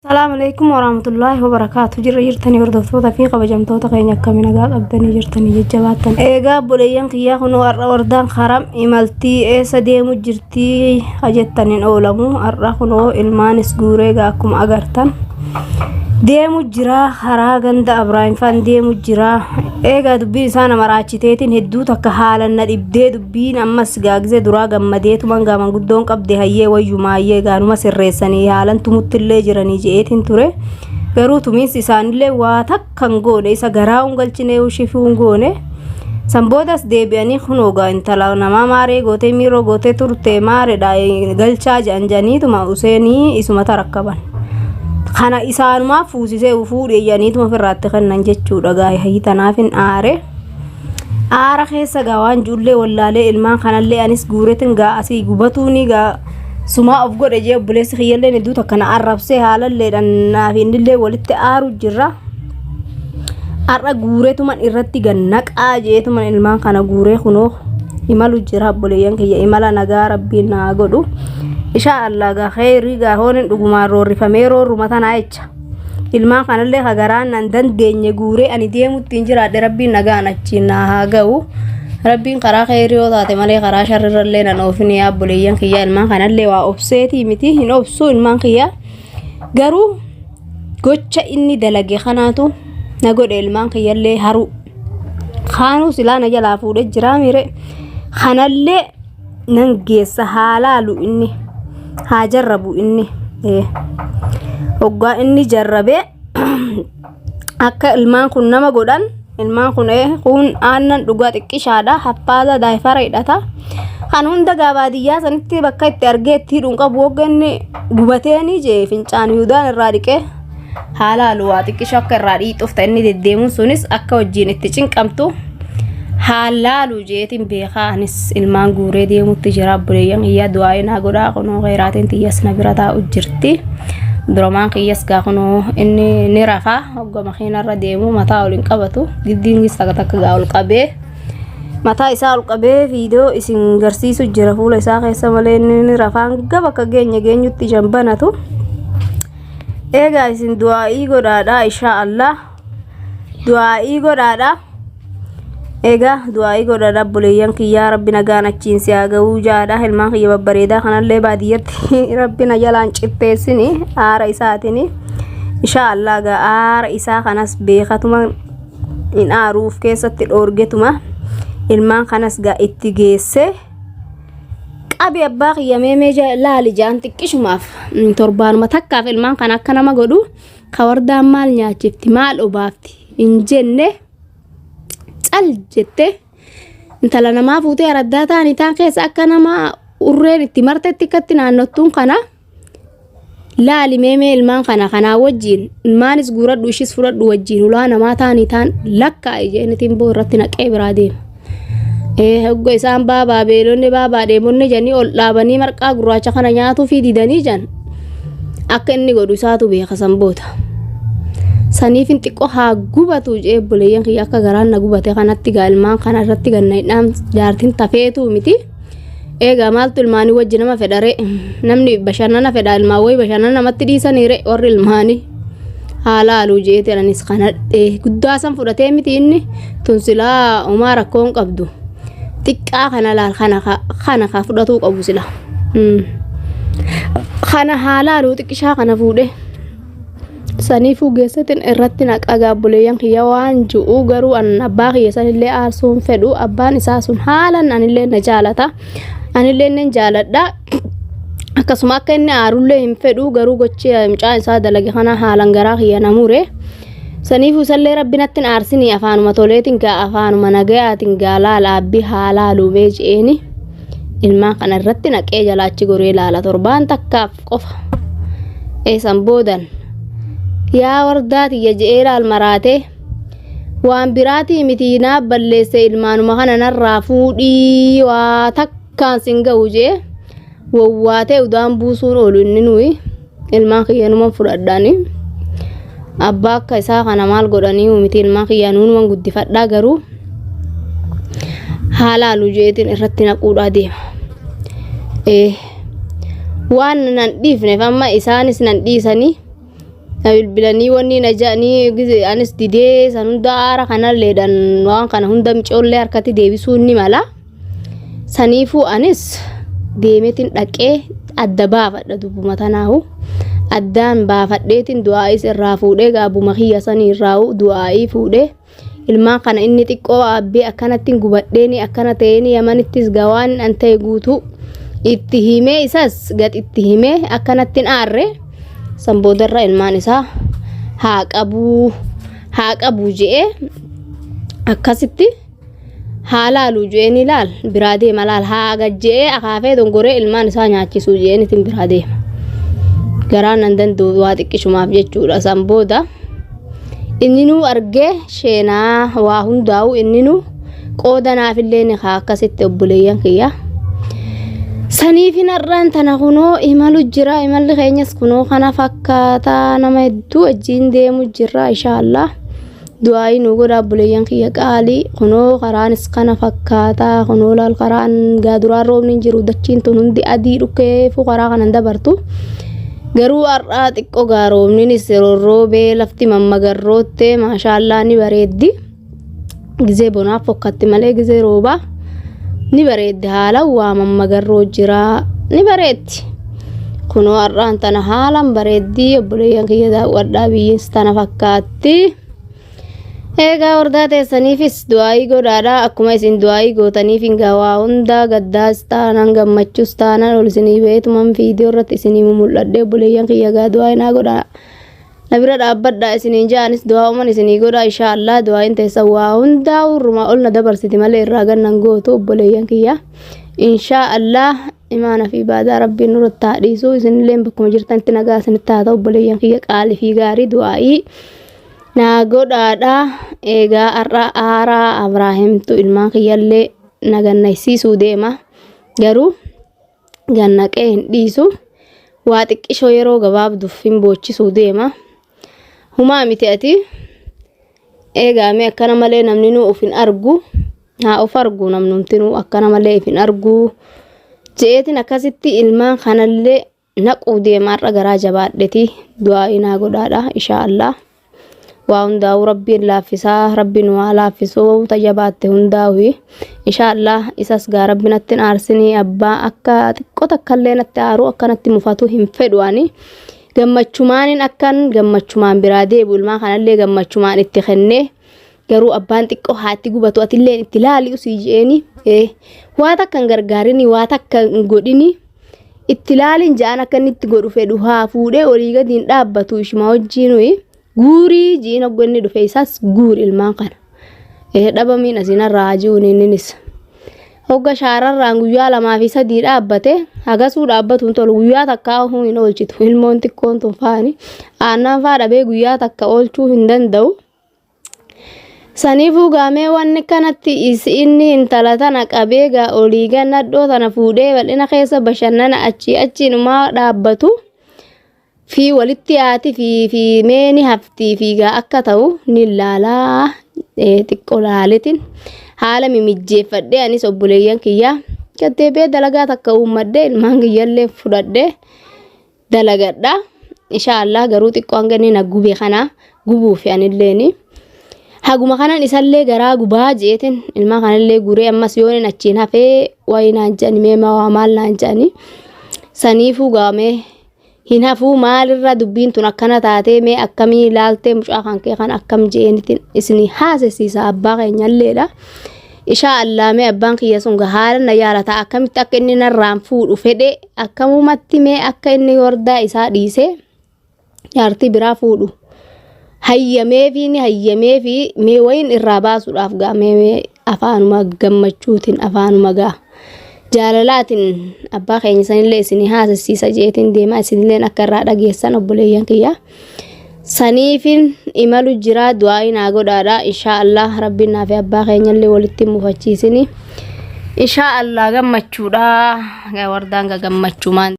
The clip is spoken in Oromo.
Salaamu alaikum warahmatullaahi wabarakaatu. Jirra jirtanii hordoftoota fi kabajamtoota keenya akkami nagaa qabdanii jirtanii jajjabaattan. Eegaa obboleeyyan kiyyaa kunoo har'a wardaan karam imaltii eessa deemu jirtii hajettan hin oolamu. Har'a kunoo ilmaanis guuree egaa akkuma agartan deemu jira karaa ganda Abraahim faan deemu jira. Eegaa dubbiin isaa nama raachiteetiin hedduu takka haalan na dhibdee dubbiin ammas gaagizee duraa gammadeetuman gaa manguddoon qabde hayyee wayyumaayyee gaanuma sirreessanii haalan tumuttillee jiranii je'eetiin ture. Garuu tumiinsi isaanillee waa takka hin goone isa garaa hin galchine shifuu hin goone. San boodas deebi'anii kunoo gaa intala namaa maaree gootee miiroo gootee turte maareedha galchaa jedhan jedhaniituma Useenii isuma tarakkaban. Kana isaanumaa fuusisee fuudhee jedhaniituma ofirraatti kennan jechuudha gaa tanaaf hin aare. Aara keessa gaa waan juullee wallaalee ilmaan kanallee anis guuretin gaa asii gubatuuni gaa sumaa of godhe jee obboleessi kiyyallee hedduu takka na arrabsee haalalleedhaan naaf innillee walitti aaru jirra. Har'a guuretuman irratti gan naqaa jeetuman ilmaan kana guuree kunoo imalu jira obboleeyyan kiyya imala nagaa rabbiin naa godhu. Ishaa Allah gaa kheyrii gaa hoonin dhugumaan roorrifamee roorruma tanaa jecha. Ilmaan kanallee ka garaan nan dandeenye guuree ani deemutti hin jiraadhe rabbiin nagaan achiin naa haa ga'u. Rabbiin karaa kheyrii yoo taate malee karaa sharrirrallee nan oofini yaa obboleeyyan kiyyaa ilmaan kanallee waa obseetii miti hin obsu ilmaan kiyyaa. Garuu gocha inni dalage kanaatu na godhe ilmaan kiyyallee haruu. Kaanuu silaa na jalaa fuudhee jiraa miire kanallee nan geessa haa laalu inni haa jarrabu inni hoggaa inni jarrabee akka ilmaan kun nama godhan ilmaan kun kun aannan dhugaa xiqqishaadha haffaaza daayifara hidhata kan hunda gaa baadiyyaa sanitti bakka itti argee itti hidhuun qabu hogga inni gubateeni jee fincaan yihudaan irraa dhiqee haa laalu waa xiqqisho akka irraa dhiixuuf ta'e inni deddeemuun sunis akka wajjiin itti cinqamtu haa laalu jeetiin beekaa anis ilmaan guuree deemutti jira obboleeyyan kiyyaa du'aa'ii naa godhaa kunoo keeraatiin tiyyas na bira taa'u jirti duramaan kiyyas gaa kunoo inni ni rafaa hogga makiinarra deemu mataa ol hin qabatu giddiinis takka takka gaa ol qabee mataa isaa ol qabee viidiyoo isin garsiisu jira fuula isaa keessa malee inni ni rafaa hanga bakka geenye geenyutti ijaan banatu. Eegaa isin du'aa'ii godhaadha ishaa Allah. Du'aa'ii godhaadha. Egaa du'aa'ii godhaadha obboleeyyan kiyyaa rabbi nagaan achiin si haa ga'uu jaadha ilmaan kiyya babbareedaa kanallee baadiyyatti rabbi na jalaan citteessini aara isaatini. Ishaa Allah gaa aara isaa kanas beekatuma hin aaruuf keessatti dhoorgetuma ilmaan kanas gaa itti geesse. Qabi abbaa kiyya mee mee laali jaan xiqqishumaaf torbaanuma takkaaf ilmaan kan akka nama godhu ka wardaan maal nyaachifti maal obaafti hin jenne cal jette intala namaa fuutee araddaa taanii taan keessa akka nama urreen itti martetti akkatti naannottuun kana. Laali mee mee ilmaan kana kanaa wajjiin ilmaanis guuradhu ishis fudhadhu wajjiin hulaa namaa taanii taan lakkaa'i jeenitiin boo irratti naqee biraa deema. Ee hogga isaan baabaa beelonni baabaa dheebonni jedhanii ol dhaabanii marqaa gurraacha kana nyaatuu fi didanii jan akka inni godhu isaatu beeka san booda. Saniifin xiqqoo haa gubatu jee obboleeyyan kiyya akka garaan na gubate kanatti gaa ilmaan kana irratti ganna hidhaan jaartiin tafeetuu miti. Eegaa maaltu ilmaanii wajji nama fedha ree? Namni bashannana fedha ilmaan wayii bashannana namatti dhiisanii ree warri ilmaanii. Haa laaluu jeete anis kanadhee guddaa san fudhatee miti inni tun silaa homaa rakkoo hin qabdu. Xiqqaa kana laal kana kana ka fudhatuu qabu sila. Kana haa laaluu xiqqishaa kana fuudhee. Saniifuu geessatin irratti naqa gaabboleeyyan kiyya waan ji'u garuu an abbaa kiyya sanillee aarsuu hin fedhu abbaan isaa sun haalan anillee na jaalata anillee nan jaaladha akkasuma akka inni aarullee hin fedhu garuu gochi mucaan isaa dalage kana haalan garaa kiyya na mure saniifuu isallee rabbi natti hin aarsinii afaanuma toleetiin gaa afaanuma nagayaatiin gaa laala abbi haa laaluu mee je'eeni ilmaan kana irratti naqee jalaachi goree laala torbaan takkaaf qofa. Eessan boodan yaa wardaa tiyya je'ee laal maraatee waan biraatii miti naa balleesse ilmaanuma kana narraa fuudhii waa takkaan sin ga'u je'ee wawwaatee udaan buusuun oolu inni nuyi ilmaan kiyya numan fudhadhaani. Abbaa akka isaa kana maal godhanii miti ilmaan kiyya nuunuman guddifadhaa garuu haa laalu jeetiin irratti naquudhaa deema. Ee waan nan dhiifneef amma isaanis nan dhiisanii Na bilbilanii wanni na ja'anii gize anis didee san hunda aara kanalleedhaan waan kana hunda micoollee harkatti deebisuun ni mala. Saniifuu anis deemeetiin dhaqee adda baafadha dubbuma tanaahu. Addaan baafadheetiin du'aa'is irraa fuudhee gaabuma kiyya sanii irraa du'aa'ii fuudhee ilmaan kana inni xiqqoo aabbee akkanattiin gubadheeni akkana ta'eeni yamanittis gawaan an ta'e guutuu itti himee isas gad itti himee akkanattiin aarre san boodarra ilmaan isaa haa qabuu haa qabuu je'ee akkasitti haa laalu je'een ilaal biraa deema laal haa gad je'ee akaafee dongoree ilmaan isaa nyaachisuu je'een itin biraa deema garaan nan danda'u waa xiqqishumaaf jechuudha san booda inninuu argee sheenaa waa hundaa'u inninuu qooda naafillee ni kaa akkasitti obboleeyyan kiyya saniifin har'aan tana kunoo imalu jira imalli keenyas kunoo kana fakkaataa nama hedduu wajjiin deemu jirra inshaallah Du'aa'ii nuu godhaa obboleeyyan kiyya qaalii. Kunoo karaanis kana fakkaata. Kunoo laal karaan gaa duraan roobni hin jiru dachiin tun hundi adii dhukkeefuu karaa kanan dabartu. Garuu har'aa xiqqoo gaa roobninis rorroobee lafti mammagarrootte maashaallaa ni bareeddi. Gizee bonaaf fokkatti malee gizee roobaa ni bareeddi haala waa mammagarroo jira ni bareeddi. Kunoo har'aan tana haalaan bareeddi obboleeyyan kiyya daawwadhaa biyyiins tana fakkaatti. Eegaa hordaa teessaniifis du'aayii godhaadha akkuma isin du'aayii gootaniif hin waa hundaa gaddaas taanaan gammachuus taanaan ol isinii beetuman viidiyoo irratti isinii mumul'adhee obboleeyyan kiyya gaa du'aayii naa godhaa. Na bira dhaabbadhaa isiniin ja'anis du'aa'uman isinii godhaa inshaa Allah du'aa'iin teessan waa hundaa urrumaa ol na dabarsiti malee irraa gannan gootu obboleeyyan kiyya inshaa Allah imaana fi baadaa rabbiin nurratti haa dhiisu isinilleen bakkuma jirtanitti nagaa isinitti haa ta'u obboleeyyan kiyya qaalii fi gaarii du'aa'ii naa godhaadha eegaa har'a aaraa Abraahimtu ilmaan kiyyallee na gannaysiisuu deema garuu gannaqee hin dhiisu. Waa xiqqishoo yeroo gabaabduuf hin boochisuu deema. Humaa miti ati. Eegaamee akkana malee namni nuu of hin argu. Haa of argu namnumtinuu akkana malee of hin argu. Je'eetiin akkasitti ilmaan kanallee naquu deema har'a garaa jabaadheti du'aa'ii naa godhaadha inshaa Allah. Waa hundaa'uu rabbiin laaffisaa rabbi nu haa laaffisuu ta jabaatte hundaa'u inshaa Allah isas gaa rabbi natti hin aarsinii abbaa akka xiqqoo takkallee natti aaru akka natti mufatu hin fedhu ani gammachumaanin akkan gammachumaan biraa deebi'u ilmaan kanallee gammachumaan itti kennee garuu abbaan xiqqoo haatti gubatu atilleen itti laali usii je'eeni ee waa takka hin gargaarini waa takka hin godhini itti laalin ja'an akka inni itti godhu fedhu haa fuudhee olii gadi hin dhaabbatu ishuma wajjiinuyi guurii ji'in hogga inni dhufe isaas guuri ilmaan kana ee dhabamiin asiin har'a haa ji'uun inninis hogga shaararraan guyyaa lamaa fi sadii dhaabbate hagasuu dhaabbatu hin tolu guyyaa takkaa hin oolchitu ilmoon xiqqoon tun faani aannan faa dhabee guyyaa takka oolchuu hin danda'u. Saniifuu gaamee wanni kanatti inni intala tana qabee gaa olii gan nadhoo tana fuudhee bal'ina keessa bashannana achii achiinumaa dhaabbatu fi walitti yaati fi fi mee ni haftii fi gaa akka ta'u ni laalaa xiqqoo laaletin haala mimijjeeffadhee anis obboleeyyan kiyyaa gaddeebi'ee dalagaa takka uummadhee ilmaan kiyyallee fudhadhee dalagadha. Inshaa Allah garuu xiqqoo hanga inni na gube kana gubuufi anilleeni. Haguma kanan isallee garaa gubaa jeetin ilmaa kanallee guree ammas yoon inni achiin hafee wayi naan jedhani mee waa maal naan jedhani. Saniifuu gaamee hin hafuu maalirra dubbiin tun akkana taatee mee akkamii ilaaltee mucaa kan kee kan akkam jeenitin isinii haasessiisa abbaa keenyalleedha. Ishaa Allah mee abbaan kiyya sun haala na yaalata akkamitti akka inni narraan fuudhu fedhe akkamumatti mee akka inni wardaa isaa dhiisee jaartii biraa fuudhu hayyameefii ni hayyameefii mee wayin irraa baasuudhaaf gaa mee mee afaanuma gammachuutiin afaanuma gaa jaalalaatiin abbaa keenya sanillee isinii haasessiisa jeetiin deemaa isinilleen akka irraa dhageessan obboleeyyan kiyya. Saniifin imalu jira du'aayi naa godhaadha inshaa Allah rabbiin naa fi abbaa keenyallee walitti hin mufachiisini inshaa Allah gammachuudha wardaan ga gammachumaan.